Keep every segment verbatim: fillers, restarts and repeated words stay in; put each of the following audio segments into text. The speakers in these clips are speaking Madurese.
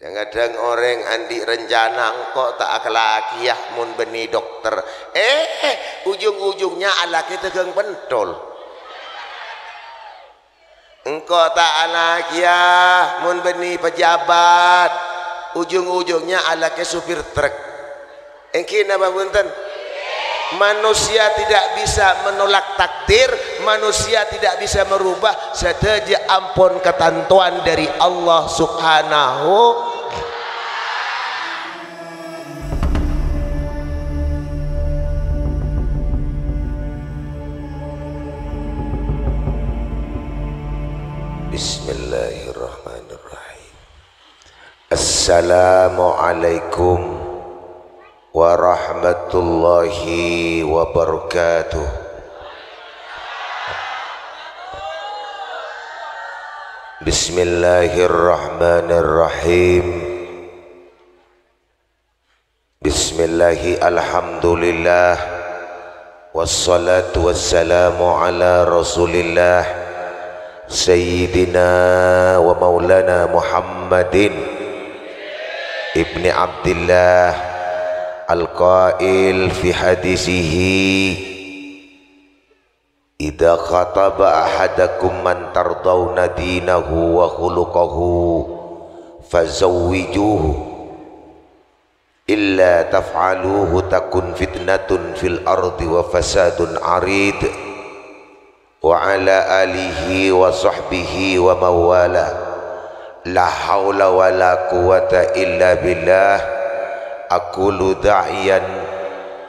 Kadhâng-kadhâng orèng andi' rencana, "Engko' ta' akalakèya mon bânnè dokter." Eh, ujung-ujungnya alakè dagang pentol. "Engko' ta' alakèya mon bânnè pejabat." Ujung-ujungnya alakè supir truk. Èngghi napa bhunten? Manusia tidak bisa menolak takdir, manusia tidak bisa merubah, sadhâjâ ampon katantowan dhâri Allah Subhanahu. Bismillahirrahmanirrahim. Assalamualaikum warahmatullahi wabarakatuh. Bismillahirrahmanirrahim. Bismillahi alhamdulillah. Wassalatu wassalamu ala Rasulillah, Sayyidina wa Maulana Muhammadin ibni Abdillah, al-qail fi hadisihi, "Idza khataba ahadakum man tardawna dinahu wa khuluquhu, fazawwijuhu." "Illa taf'aluhu takun fitnatun fil ardi wa fasadun arid." Wa ala alihi wa sahbihi wa mawala. La haula wa la quwwata illa billah. Aqulu da'iyan,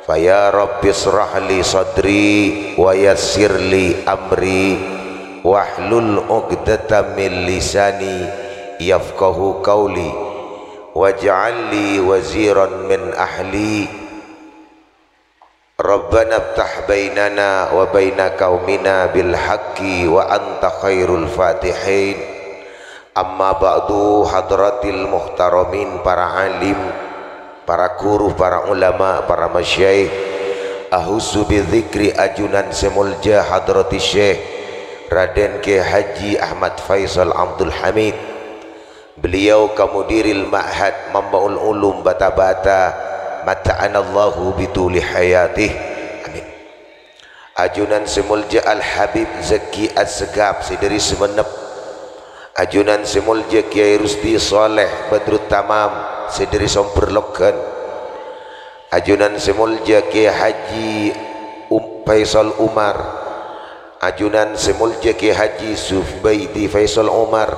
fa ya Rabbi israh li sadri wa yassir li amri, wahlul uqdatam min lisani yafqahu qawli. Waj'al li waziran min ahli. Rabbana iftah bainana wa baina qaumina bil haqqi wa anta khairul fatihin. Amma ba'du, hadratil muhtaramin, para alim, para guru, para ulama, para masyaikh. Ahusu bi dzikri ajunan sè molja hadrati Syekh Raden Kiai Haji Ahmad Faisal Abdul Hamid. Beliau ka Mudiril Ma'had Mambaul Ulum Bata-Bata, mata'anallahu bituli hayatih. Amin. Ajunan sè molja Al Habib Zaki Assegaf sè dhâri Sumenep. Ajunan sè molja Kiai Rusdi Saleh Badrut Tamam sè dhâri Sombher Logan. Ajunan sè molja Kiai Haji Um-, Faisal Umar. Ajunan sè molja Kiai Haji Zubaidi Faisal Umar.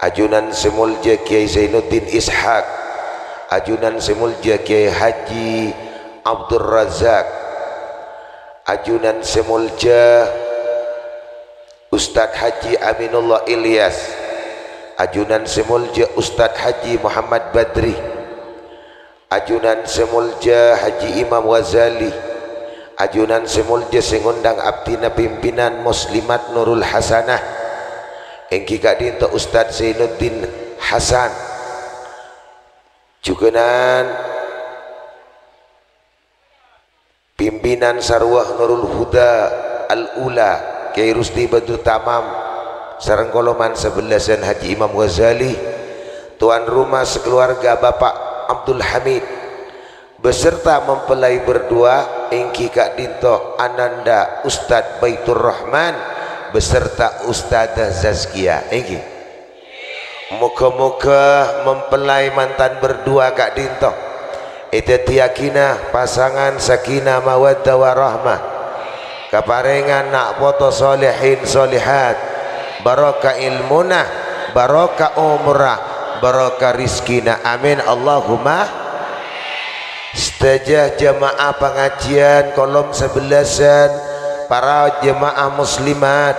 Ajunan sè molja Kiai Zainuddin Ishak. Ajunan sè molja Kiai Haji Abdul Razak. Ajunan sè molja Ustadz Haji Aminullah Ilyas. Ajunan sè molja Ustadz Haji Muhammad Badri. Ajunan sè molja Haji Imam Ghazali, ajunan sè molja sè ngondhâng abdhina pimpinan Muslimat Nurul Hasanah, èngghi ka'dhinto Ustadz Zainuddin Hasan, jhughânan pimpinan Sarwa Nurul Huda Al-Ula, Kiai Rusdi Badrut Tamam, sareng koloman sabellâsân Haji Imam Ghazali, tuan rumah sakeluarga Bapak Abdul Hamid, beserta mempelai berdua, èngghi ka'dhinto Ananda Ustadz Baitur Rahman beserta Ustadzah Zazkia, èngghi. Moghâ-moghâ mempelai mantan berdua ka'dhinto èdhâddhiyâghina pasangan sakinah mawaddah warahmah, kaparèngan na' poto solehin solehat, barokah ilmuna, barokah omorra, barokah rizkina. Amin, Allahumma. Sadhâjâ jamaah pangajiân kolom sabellâsân, para jamaah muslimat,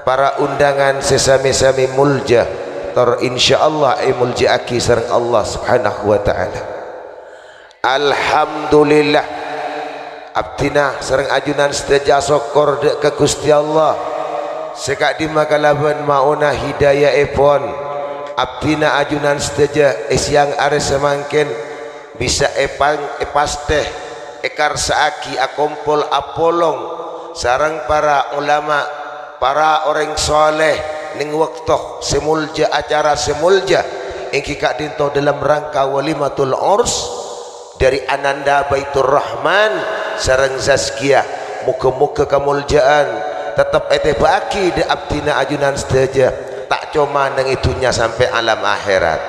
para undangan sè sami-sami molja, tor insyaallah èmolja'aghi sareng Allah Subhanahu wa Ta'ala. Alhamdulillah, abdhina sareng ajunan sadhâjâ asokkor dhâ' ka Ghustè Allah sè ka'dhimma kalabân maona hidayaèpon, abdhina ajunan sadhâjâ è sèyang arè samangkèn bisa èpang-, èpastè, èkarsa'aghi akompol apolong sareng para ulama, para orèng soleh neng bâkto sè molja, acara sè molja. Èngghi ka'dinto dalam rangka walimatul urs dhâri Ananda Baiturrahman sareng Zazkiyah. Moghâ-moghâ kamolja'an teptep ètèbâ'aghi dhâ' abdhina ajunan sadhâjâ, ta' coma neng è dhunnya sampè' alam akhèrat.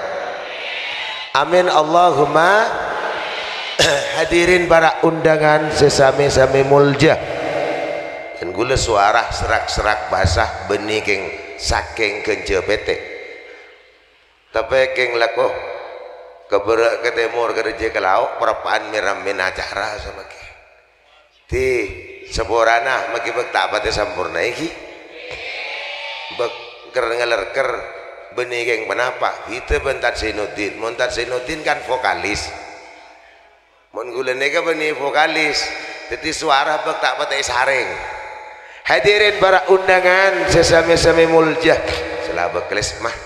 Amin, Allahumma. Hadirin para undangan sè samè-samè molja. Dhân kaulâ sowara serak-serak basa bânnè kèng sakèng ghânjhâ pètè. Tapè kèng lako ka bârâ' ka tèmor ka rèjhâ ka lao', parappa'an mè-rammèna acara samangkèn. Di saporana maghi bâk ta' patè samporna èngghi. Bâk ker-ngalèrker bânnè kèng ponapa? Bhidhâ bân Tad Zainuddin. Mon Tad Zainuddin kan vokalis. Mon kaulâ nèka bânnè vokalis, dhâddhi sowara bâk ta' patè èsarèng. Hadirin para undangan sè samè-samè molja. Sè la bâkles mah.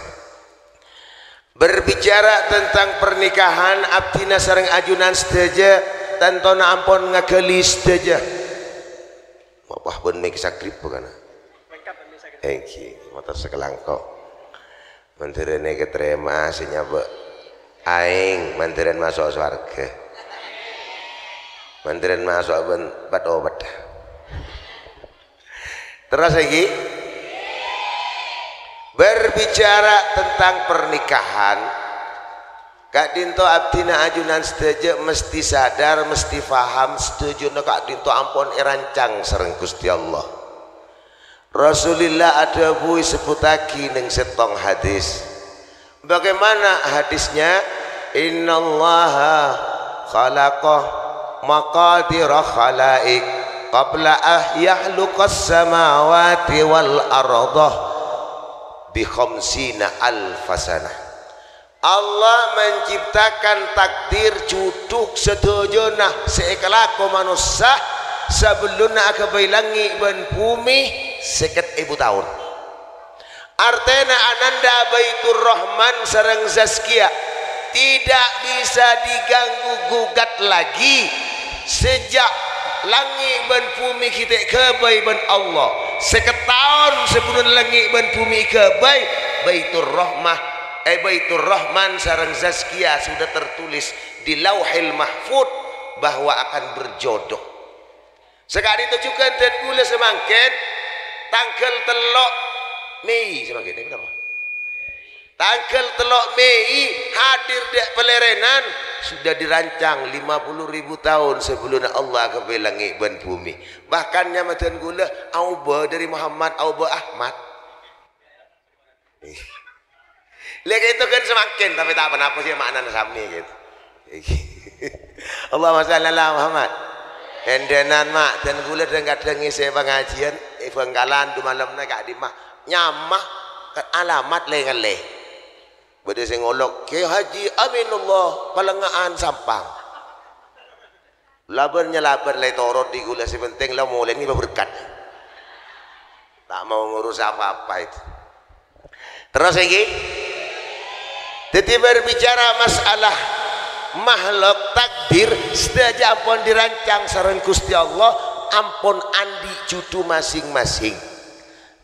Berbicara tentang pernikahan, abdhina sareng ajunan sadhâjâ tantona ampon ngaghâli sadhâjâ. Wah, bân mèk sagrip bâkana. Èngghi, motor sakalangkong. Mandhârân èkatarèma sè nyabâ' aèng, mandhârân maso' sowarghâ. Mandhârân maso' bân pat-opet. Terros èngghi. Berbicara tentang pernikahan, ka'dinto abdhina ajunan sadhâjâ mesti sadar, mesti paham, sadhâjâna ka'dinto ampon èrancang sareng Ghustè Allah. Rasulillah adhâbu èsebbhuttaghi neng sèttong hadis. Bagaimana hadisnya? "Innallaha khalaqa maqadira khalaik qabla an yakhluqas samawati wal arda bi khamsina alfa sanah." Allah menciptakan takdir judhu sadhâjâna sè èkalako manossa sabellunna aghâbây langngè' bân bhumè sèket èbu taon. Artèna Ananda Baiturrahman sareng Zazkiyah tidak bisa diganggu gugat lagi sejak langngè' bân bhumè ghi' ta' èghâbây bân Allah. Sèket taon sabellunna langngè' bân bhumè èghâbây, Baiturrahmah, eh, Baiturrahman sareng Zazkiyah sudah tertulis di Lauhil Mahfud bahwa akan berjodoh. Saka'dinto jhughân dhân kaulâ samangkèn, tangghâl tello' Mei samangkèn, nèko napa? Tangghâl tello' Mei hadir dhâ' Plèrenan, sudah dirancang lima puluh ribu taon sabellunna Allah aghâbây langngè' bân bhumè. Bahkan nyama dhân kaulâ aobâ dhâri Muhammad, aobâ Ahmad. Lha, ghâpanèka kan samangkèn, tapè ta' ponapa sih ma'nana samè, gitu. Allahumma shalli ala Muhammad. Èndhânan, Ma', dhân kaulâ dhâng-kadhâng ngèssè pangajiân è Bhângkalan, dumalemma ka'dimma. Nyama, alamat lè-ngallè. Bâdâ sè ngolok, "Kè Haji Aminullah, Palengnga'an Sampang." Labâr-nyalabâr la ètorot dhi' kaulâ, sè pentèng la molè ngibâ berkat. Ta' mau ngurus apa-apa itu. Terros èngghi. Dhâddhi berbicara masalah makhluk takdir, sadhâjâ ampon dirancang sareng Ghustè Allah, ampon andi' judhu masing-masing.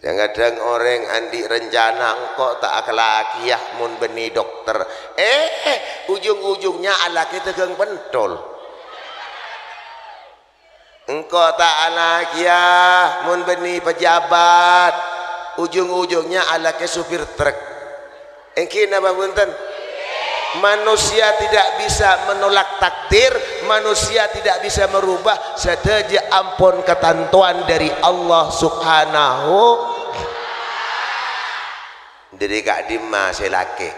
Kadhâng-kadhâng orèng andi' rencana, "Engko' ta' akalakèya mon bânnè dokter." Eh, ujung-ujungnya alakè dhâghâng pentol. "Engko' ta' alakèya mon bânnè pejabat." Ujung-ujungnya alakè supir truk. Èngghi napa bhunten? Manusia tidak bisa menolak takdir, manusia tidak bisa merubah, sadhâjâ ampon katantowan dhâri Allah Subhanahu. Dhâri ka'dimma sè lakè'?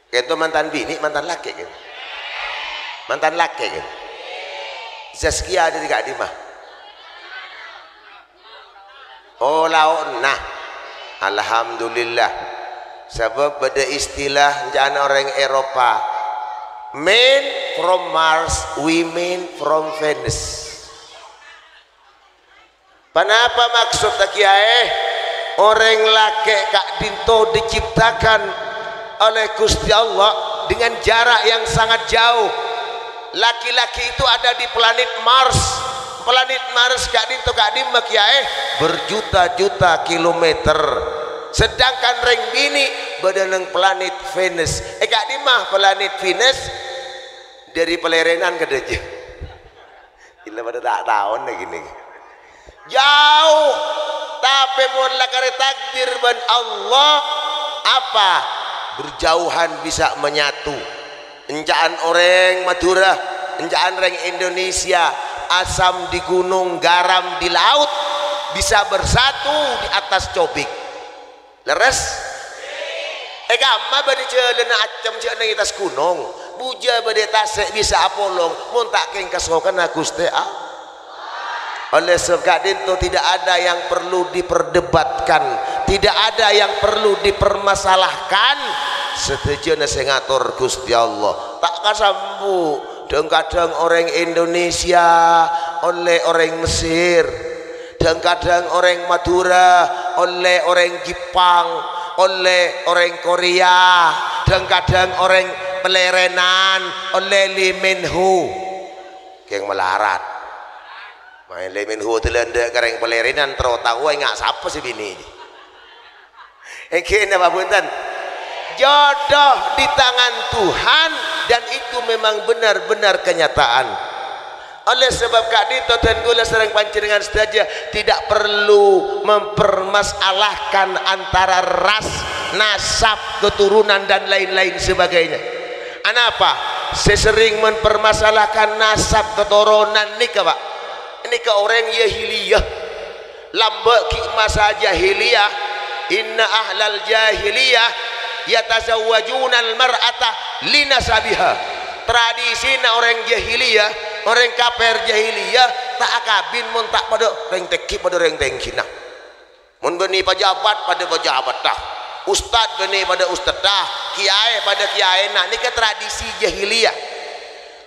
Kènto mantan binè', mantan lakè' kènto. Mantan lakè' kènto. Zazkiyah dhâri ka'dimma? Oh, laona. Alhamdulillah. Sabâb bâdâ istilah ca'na orèng Eropa. Men from Mars, women from Venus. Ponapa maksodda kèyaè? Orèng lakè' ka'dinto diciptakan oleh Ghustè Allah dengan jarak yang sangat jauh. Laki-laki itu ada di planet Mars. Planet Mars ka'dinto ka'dimma kèyaè? Berjuta-juta kilometer. Sedangkan rèng binè' Bâdâ neng planet Venus. È, ka'dimma planet Venus? Dâri palèrènan ka dâjâ. Illa padâ ta' taona ghi' nèka. Jauh. Tapè mon la karè takdir bân Allah, apa? Berjauhan bisa menyatu. Enca'an orèng Madhurâ, enca'an orèng Indonesia, asam di gunung, garam di laut, bisa bersatu di atas cobek. Lerres? È kamma bâdâ jhâlânna accem jhâ' neng è attas ghunong, bujâ bâdâ è tasè' bisa apolong, mon ta' kèng kasokanna Ghustè Allah. Oleh sebab ka'dinto tidak ada yang perlu diperdebatkan, tidak ada yang perlu dipermasalahkan. Sadhâjâna sè ngator Ghustè Allah. Ta' kasambu'. Dhâng-kadhâng orèng Indonesia ollè orèng Mesir. Dhâng-kadhâng orèng Madhurâ ollè orèng Jepang, ollè orèng Korea. Dhâng-kadhâng orèng palèrènan ollè Lee Min Ho. Kèng malarat. Maèn Lee Min Ho dâlândhâ' ka rèng palèrènan, terro taowa enga' sapa sè binè'. Èngghi napa bhunten? Jodoh di tangan Tuhan, dan itu memang benar-benar kenyataan. Oleh sebab ka'dinto dân kaulâ sareng panjhennengngan sadhâjâ tidak perlu mempermasalahkan antara ras, nasab, keturunan, dan lain-lain sebagainya. Anapa? Sè serrèng mempermasalahkan nasab keturunan nèka, Pak, nèka orèng Yahiliyah. Lambâ' ghi' masa jahiliyah, "Inna ahlal jahiliyah yatazawwajunal mar'ata linasabiha." Tradisina orèng jahiliyah, orèng kafir jahiliyah, ta' akabin mon ta' padâ rèng tèngghi padâ rèng tèngghina. Mon bânnè pejabat padâ pejabatta, ustad bânnè padâ ustadda, kiyaè padâ kiyaèna, nèka tradisi jahiliyah.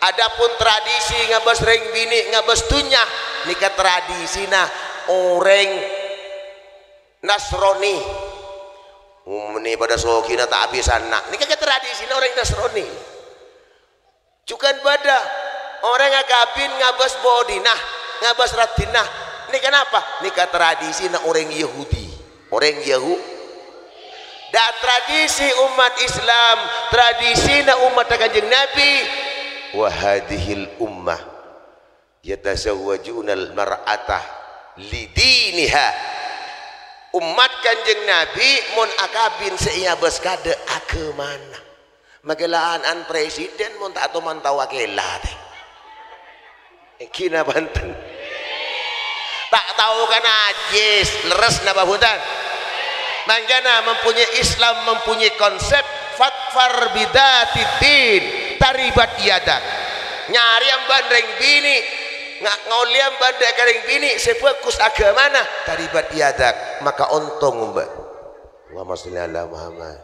Adapun tradisi ngabâs rèng binè' ngabâs dhunnya, nèka tradisina orèng Nasrani. Umumnya padâ sogina ta' bisa na'. Nèka ke tradisina orèng Nasrani. Jhughân bâdâ orèng akabin ngabâs bhudhina, ngabâs raddhinna. Nèka napa? Nèka tradisina orèng Yahudi. Orèng Yahu-, Da' tradisi umat Islam, tradisina ummatta Kanjeng Nabi. "Wa hadhil ummah yatazawwajunal mar'ata lidiniha." Ummat Kanjeng Nabi mon akabin sè èabâs kadâ' aghâmana. Maghâlâ'ân presiden mon ta' toman tao akèla tè. Èngghi napa bhunten? Ta' tao ka najis, lerres napa bhunten? Mangkana mempunyai Islam, mempunyai konsep "Fadfar bidzatid din, taribat yadak." Nyarèya bân rèng binè', nga-, ngaollèya bân rèng binè' sè bhâghus aghâmana, "taribat yadak," maka ontong, Mbak. Allahumma sholli ala Muhammad.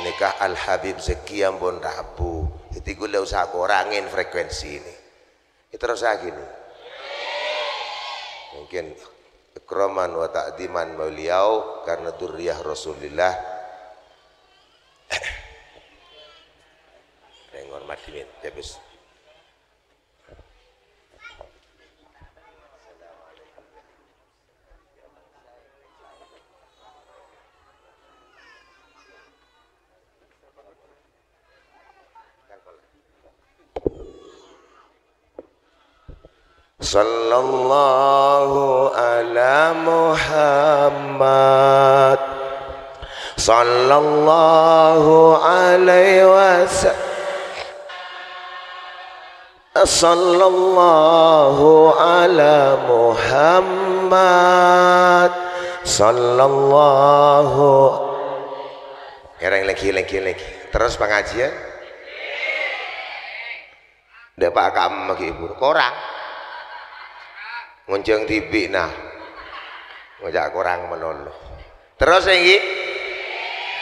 Nèka Al Habib Zaki ampon rabu. Dhâddhi kaulâ usaha korangin frekuensi ini. Terus lagi nih. Mungkin ikraman wa ta'dziman beliau karena dzurriyyah Rasulillah. Yang hormat dimin, ya, Gus. Sallallahu ala Muhammad. Sallallahu alaihi wasallam. Sallallahu ala Muhammad. Sallallahu. Ngereng lagi, lagi, lagi. Terus pengajian. Ndak pak kam lagi ibu. Korang. Ngonjang tibi nah. Ngajak korang menolong. Terus, èngghi?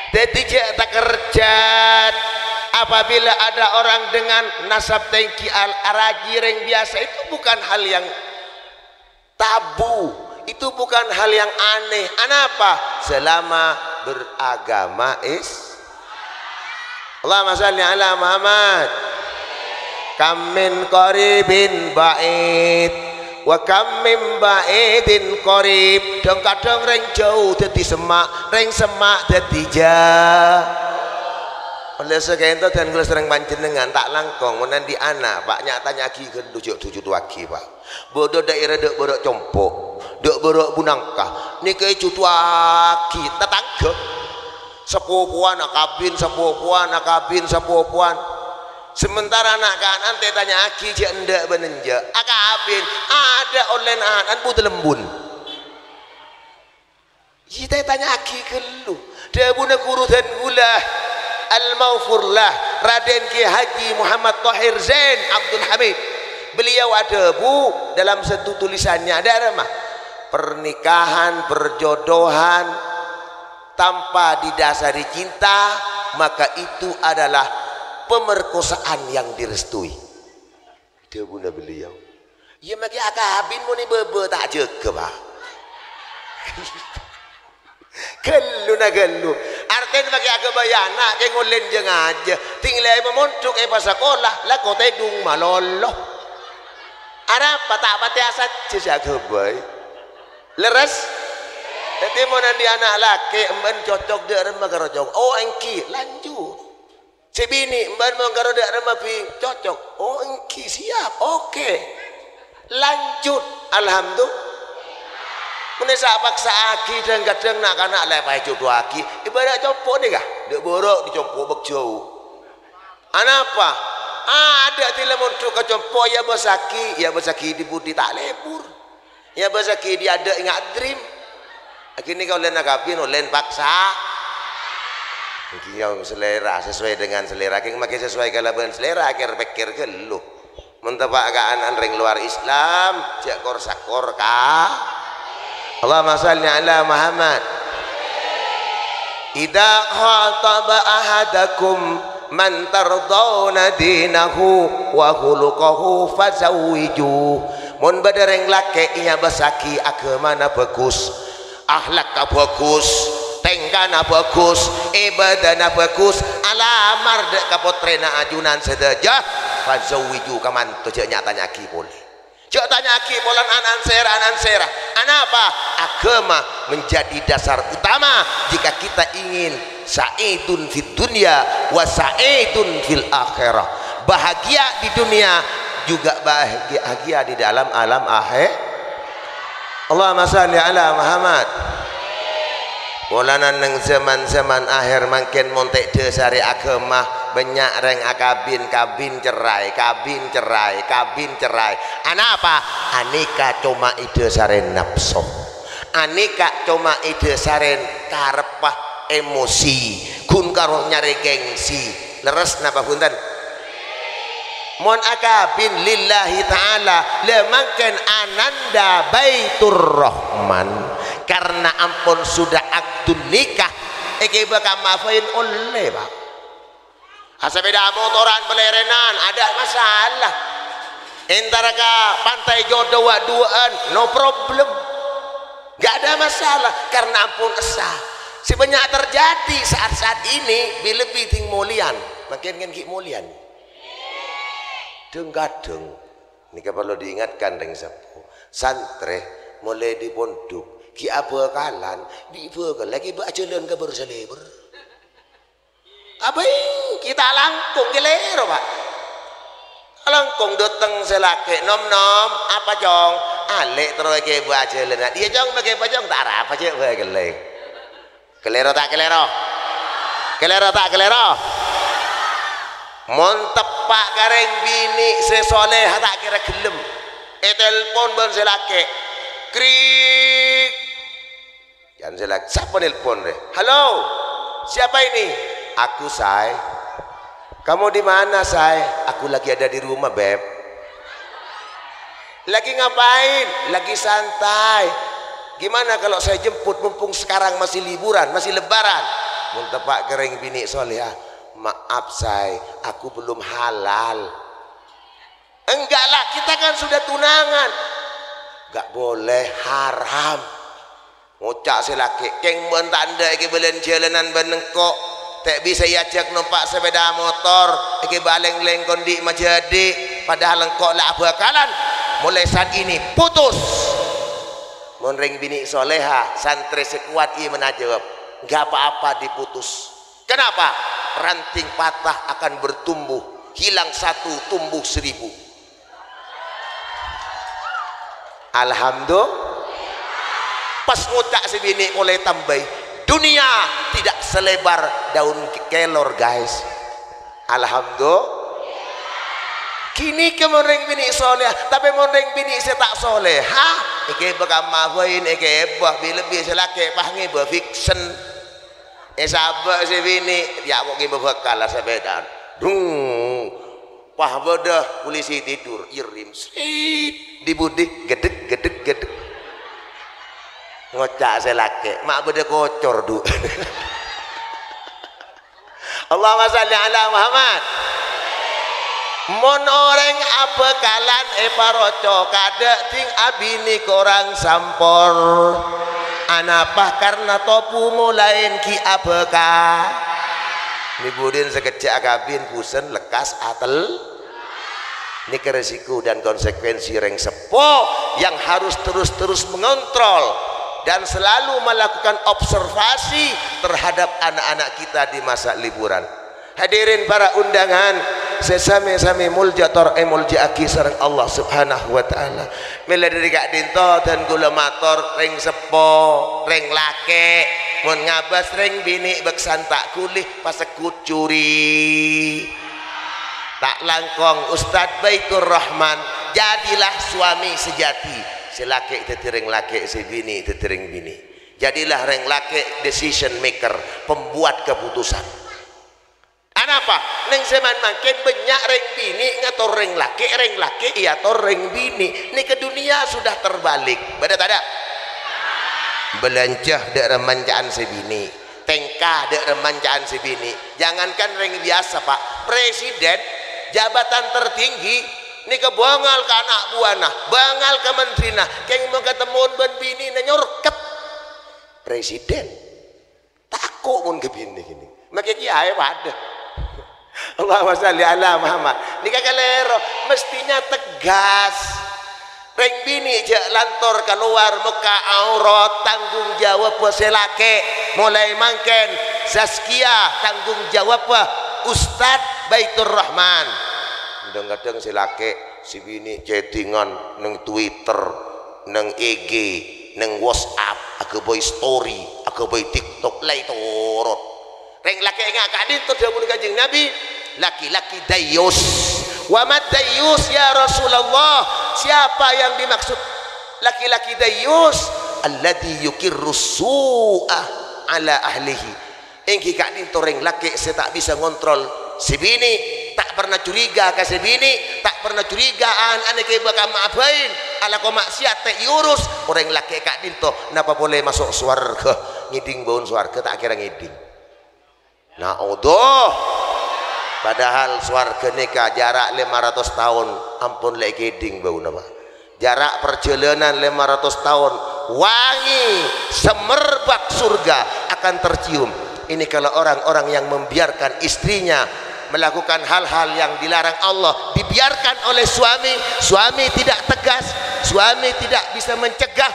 Dhâddhi, jhâ' takerjhât. Apabila ada orang dengan nasab tèngghi al-, arajhi rèng biyasa, itu bukan hal yang tabu. Itu bukan hal yang aneh. Anapa? Selama beragama Is-, Allahumma shalli ala Muhammad. Kam min qaribin ba'id. Wa kam min ba'idin qarib. Dhâng-kadhâng rèng jhâu dhâddhi semma', rèng semma' dhâddhi jhâ-, Ollè sakènto dân kaulâ sareng panjhennengngan ta' langkong mon andi' ana', Pa', nya'-tanya'aghi ghâllu, jhâ' èjhutoaghi, Pa'. Bâdâ daerah dâ' bârâ' compo', dâ' bârâ' bunangka, nèka èjhutoaghi tatangghâ. Sapopowan akabin, sapopowan akabin, sapopowan. Sementara na'-kana' ta' ètanya'aghi jhâ' endâ' bân enjâ'. Akabin, adâ' ollèna ana' bu-dalembun. Iyâ, ta' ètanya'aghi ghâllu. Dhâbuna ghuru dân kaulâ, Al-Maghfurlah, Raden Kiai Haji Muhammad Thohir Zain Abdul Hamid. Beliau adhâbu dalam satu tulisannya, adâ' ramma, pernikahan, perjodohan tanpa didasari cinta, maka itu adalah pemerkosaan yang direstui. Dhâbuna beliau, "Iyâ, makè akabin mon è bâbâ ta' jâgâ, Pa'." Ghâllu na ghâllu. Artèna makè aghâbây ana' kèng ollè jâ-ngajâ. Tinggalè pamondhuk èpasakola, la kotèdung malolo. Arapa ta' patè asajjhâ sè aghâbây? Lerres? Dhâddhi mon andi' ana' lakè', emban cocok dâ' remma karo cong-, oh, èngghi, lanjut. Sè binè', "Bân mon karo dâ' remma bi' cocok?" "Oh, èngghi, siap, oke. Lanjut." Alhamdulillah. Mon è sa-, paksa'aghi, dhâng-kadhâng na'-kana' la èpaèjhutoaghi. Ibarat compo' nèka, dâ' bârâ' dâ' compo' bâk jhâu. Anapa? Adâ' dila mondhuk ka compo', èabâsaghi, èabâsaghi dhi-budhi ta' lebur. Èabâsaghi dhi-, adâ' ènga' dream. Akhirnya kaulâna kabin, ollèna paksa. Èngghi nyong selera, sesuai dengan selera. Kèng makè sesuai kalabân selera, kèr-pèkkèr ghâllu. Mon teppa' ka ana'na rèng lowar Islam, jhâ' kor-sakor ka. Allahumma shalli ala Muhammad. "Idza khataba ahadakum man tardhauna dinahu wa khuluqahu fazawwijuh." Mon bâdâ rèng lakè' èabâsaghi aghâmana bhâghus, akhlakka bhâghus, tèngkana bhâghus, ibâdâna bhâghus, alamar dâ' ka pottrèna ajunan sadhâjâ, fazawwijuh, kamanto, jhâ' nya'-tanya'aghi polè. Jhâ' tanya'aghi polana ana'na sèra, ana'na sèra. Anapa? Aghâma menjadi dasar utama jika kita ingin sa'idun fid dunya wa sa'idun fil akhirah. Bahagia di dunia juga bahagia, bahagia di dalam alam akhir. Allahumma shalli ala Muhammad. Polana neng zaman-zaman akhir mangkèn mon ta' èdhâsarè aghâma, bânnya' rèng akabin, kabin cerai, kabin cerai, kabin cerai. Anapa? Anèka coma èdhâsarè napso. Anèka coma èdhâsarè karebbhâ, emosi, ghun karo nyarè gengsi. Lerres napa bhunten? Mon akabin lillahi ta'ala, la mangkèn ananda Baitur Rahman, karena ampon sudah akdun nikah, èghibâ ka mafain ollè, Pa'. Asapèda motoran palèrènan, adâ' masalah. Entara ka pantai jodoh wa duwâ'ân, no problem. Nggak ada masalah, karena ampon essa. Sè bânnya' terjadi saat-saat ini, bi-, lebbi dhing molèyan. Mangkèn kan ghi' molèyan. Dhâng-kadhâng, nèka parlo diingatkan rèng seppo. Santrè, molaè dâri pondhuk, ghi' abhâkalan, bi' bhâkal laghi bâ' ajhâlân ka bâr-salèbâr. Abâ' èngghi ta' langkong, kalèro, Pa'. Langkong dâteng sè lakè', "Nom-nom, apa, Cong?" "Alè' terro èghibâ ajhâlânan." "Iyâ, Cong, paghibâ, Cong, ta' arapa, cè' bhâkallè." Kalèro ta' kalèro? Kalèro ta' kalèro? Mon teppa' ka rèng binè' sè soleha ta' kèra ghellem. Ètelpon bân sè lakè'. Krik. Jhân sè lakè', "Sapa nelpon rè?" "Halo, siapa ini?" "Aku, Say." "Kamu di mana, Say?" "Aku lagi ada di rumah, Beb." "Lagi ngapain?" "Lagi santai." "Gimana kalau saya jemput, mumpung sekarang masih liburan, masih lebaran?" Mon teppa' ka rèng binè' soleha, "Maaf, Say, aku belum halal." "Enggak lah, kita kan sudah tunangan." "Enggak boleh, haram." Ngoca' sè lakè', "Kèng bân ta' endâ' èghibâ lèn-jhâlânan bân engko', ta' bisa èajhâk nompa' sapèda motor, èghibâ lèng-lèng kondi' majhâdi', padahal engko' la abhâkalan." Mulai saat ini, putus. Mon rèng binè' soleha, santrè sè kowat imanna ajâwâb, "Nggak apa-apa diputus." Kenapa? Ranting patah akan bertumbuh, hilang satu, tumbuh seribu. Alhamdulillah. Pas ngoca' sè binè' molaè tambâi, dunia tidak selebar daun kelor, guys. Alhamdulillah. Ghânèka mon rèng binè' soleha, tapè mon rèng binè' sè ta' soleha, èghibâ ka mabâin, èghibâ, bi-, lebbi sè lakè' pas ngibâ fiction. Èsabâ' sè binè', ya' kok ngibâ bhâkal la sapèdaan. Dung. Pas bâdâ polisi tidur, èrèm, srit. Di budi, gedek, gedek, gedek. Ngoca' sè lakè', "Ma' bâdâ kocor, Du." Allahumma shalli ala Muhammad. Mon orèng abhâkalan èparoco, kadâ' dhing abinè korang sampor. Anapa? Karna tobu molaèn ghi' abhâka. Nè budin sakejjhâ' akabin, bhusân lekkas atel. Nèka resiko dan konsekuensi rèng seppo yang harus terus-terus mengontrol dan selalu melakukan observasi terhadap anak-anak kita di masa liburan. Hadirin para undangan, sè sami-sami molja tor èmolja'aghi sareng Allah Subhanahu wa Ta'ala. Mèla dâri ka'dinto dân kaulâ mator, rèng seppo, rèng lakè', mon ngabâs rèng binè' bâksan ta' ghuli, pasegghut curi. Ta' langkong, Ustadz Baitur Rahman, jadilah suami sejati. Sè lakè' dhâddhi rèng lakè', sè binè' dhâddhi rèng binè'. Jadilah rèng lakè' decision maker, pembuat keputusan. Anapa? Neng zaman mangkèn bânnya' rèng binè' ngator rèng lakè', rèng lakè' èyator rèng binè'. Nèka dunia sudah terbalik. Bâdâ tadâ'? Bâlânjhâ dâ' rèng manca'an sè binè'. Tèngka dâ' rèng manca'an sè binè'. Jangankan rèng biyasa, Pak. Presiden, jabatan tertinggi, nèka bângal ka ana' buwâna, bângal ka menterina, kèng mon katemmowan bân binèna nyorkep. Presiden. Tako' mon ka binè' ghini. Makè kiyaè padâ. Allahumma shalli ala Muhammad. Nèka kalèro, mestinya tegas. Rèng binè' jhâ' lantor kalowar mokka' aurat, tanggung jawabbhâ sè lakè'. Molaè mangkèn, Zazkia tanggung jawabbhâ Ustadz Baitur Rahman. Kadhâng-kadhâng sè lakè', sè binè' chattingan neng Twitter, neng I G, neng WhatsApp, aghâbây story, aghâbây TikTok, la ètorot. Rèng lakè' enga' ka'dinto dhâbuna Kanjeng Nabi, laki-laki dayyus. "Wa mad dayyus, ya Rasulullah?" Siapa yang dimaksud laki-laki dayyus? "Alladzi yuqirrus su'a ala ahlihi." Èngghi ka'dinto rèng lakè' sè ta' bisa ngontrol sè binè', ta' pernah curiga ka sè binè', ta' pernah curiga an-, anèka bâkal ma' abâin, alako ma'siyat ta' èurus. Orèng lakè' ka'dinto napa polè maso' sowarghâ, ngèdhing bâuna sowarghâ ta' kèra ngèdhing. Na'udzu. Padahal sowarghâ nèka jhârâ' lèma ratos taon, ampon la èkèdhing bâuna, Pak. Jhârâ' parjhâlânan lèma ratos taon, wangi semerbak surga akan tercium. Ini kalau orang-orang yang membiarkan istrinya melakukan hal-hal yang dilarang Allah, dibiarkan oleh suami, suami tidak tegas, suami tidak bisa mencegah,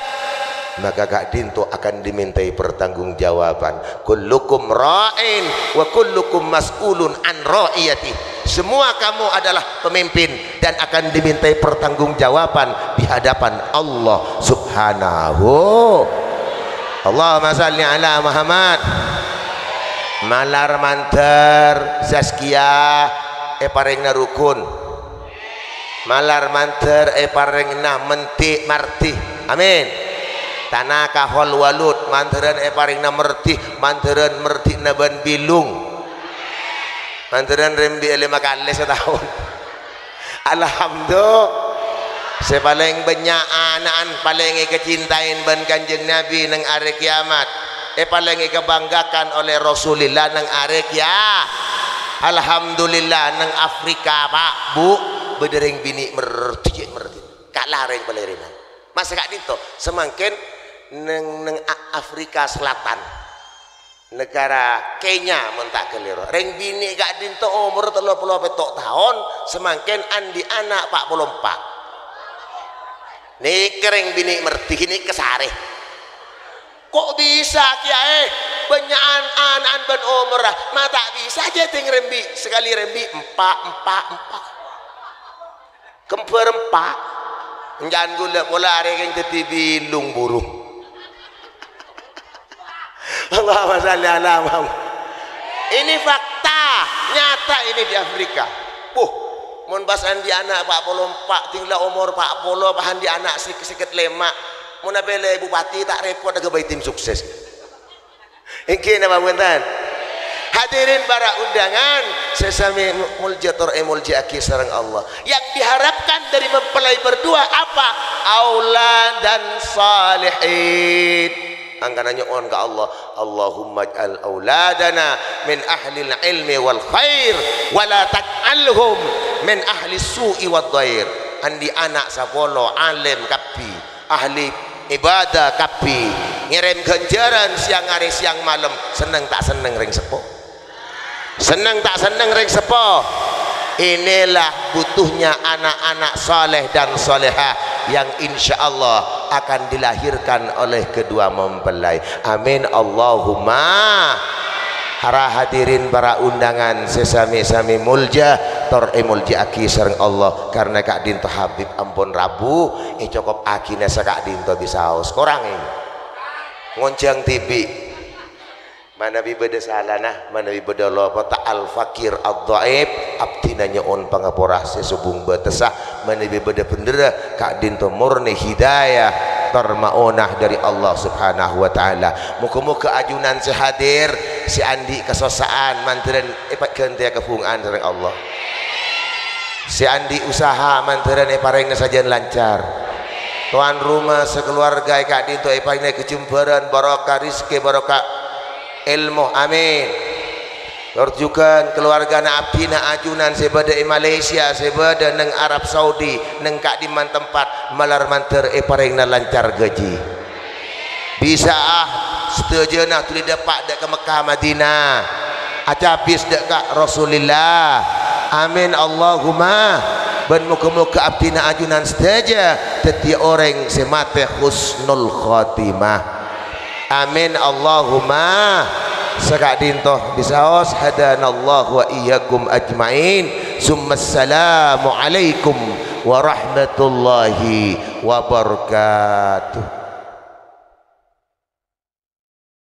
maka ka'dinto akan dimintai pertanggungjawaban. "Kullukum ra'in wa kullukum mas'ulun an ra'iyati." Semua kamu adalah pemimpin dan akan dimintai pertanggungjawaban di hadapan Allah Subhanahu. Allahumma shalli ala Muhammad. Malar mandhâr Zazkia èparèngana rukun. Malar mandhâr èparèngana mendhi' mardhi. Amin. Tana kahol walud, mandhârân èparèngana mardhi, mandhârân mardhi'na bân bilung. Mandhârân rembi'â lèma kalè sataon. Alhamdulillah. Sè palèng bânnya' ana'na palèng èkacintaè bân Kanjeng Nabi neng arè kiyamat. Èpalèng èkabanggakan oleh Rasulillah neng arè kiya-, Alhamdulillah, neng Afrika, Pak, Bu, bâdâ rèng binè' mardhi, mardhi. Ka' larèng palèrènan. Masa ka'dinto, samangkèn neng, neng A-, Afrika Selatan. Negara Kenya, mon ta' ghâlèro. Rèng binè' ka'dinto omor tello polo pètto' taon, samangkèn andi' ana' pa' polo empa'. Nèka rèng binè' mardhi nèka sarè. Kok bisa, Kèyaè? Bânnya'an ana'an bân omorra, ma' ta' bisa jhâ' tèng rembi', sakalè rembi' empa', empa', empa'. Kembhâr empa'. Èncan ghulâ pola arè kèng dhâddhi bilung burung. Allahumma shalli ala Muhammad. Ini fakta nyata ini di Afrika. Puh, mon pas andi' ana' pa' polo empa', tinggal omor pa' polo, pas andi' ana' sek-, seket lèma'. Mon apèlè bupati ta' rèpot aghâbây tim sukses. Èngghi napa bhunten? Hadirin para undangan, sè samè mu-, molja tor èmolja'aghi sareng Allah. Yang diharapkan dari mempelai berdua apa? Auladan salihin. Mangkana nyo'on ka Allah, "Allahumma ij'al auladana min ahlil ilmi wal khair, wa la taj'alhum min ahlis su'i wad dhair." Andi' ana' sapolo alim kabbhi, ahli ibadah kabbhi, ngèrèm ghânjhârân sèyang arè sèyang malem, senneng ta' senneng rèng seppo? Senneng ta' senneng rèng seppo? Inilah butuhnya anak-anak saleh dan salehah yang insya Allah akan dilahirkan oleh kedua mempelai. Amin, Allahumma. Para hadirin, para undangan sè samè-samè molja, tor èmolja'aghi sareng Allah, karena ka'dinto Habib ampon rabu, ècokop'aghina saka'dinto bisaos. Korang, è? Ngonjhâng dhibi'. Manabi bâdâ salana, manabi bâdâ lopot, al-faqir ad-dhaif, abdhina nyo'on pangapora sè sobung bâtessa, manabi bâdâ bhendherra, ka'dinto morni hidayah, tor ma'onah dhâri Allah Subhanahu wa Ta'ala. Moghâ-moghâ ajunan sè hadir, sè andi' kasossa'an, mandhârân èpaghântèya kabhunga'an sareng Allah. Sè andi' usaha, mandhârân èparèngana sajân lancar. Towan roma sakalowarga è ka'dinto èparèngana ghâjembhârân, barokah rejhekkè, barokah èlmo. Amin. Tor jhughân kalowargana abdhina ajunan sè bâdâ è Malaysia, sè bâdâ neng Arab Saudi, neng ka'dimman tempat, malar mandhâr èparèngana lancar ghâji. Bisa'a sadhâjâna dhuli dâpa' dâ' ka Mekkah Madinah, acabis dâ' ka Rasulillah. Amin, Allahumma. Bân moghâ-moghâ abdhina ajunan sadhâjâ dhâddhiyâ orèng sè matè husnul khotimah. Amin, Allahumma. Saka'dinto bisaos, hadanallahu wa iyyakum ajma'in. Summa assalamu alaikum warahmatullahi wabarakatuh.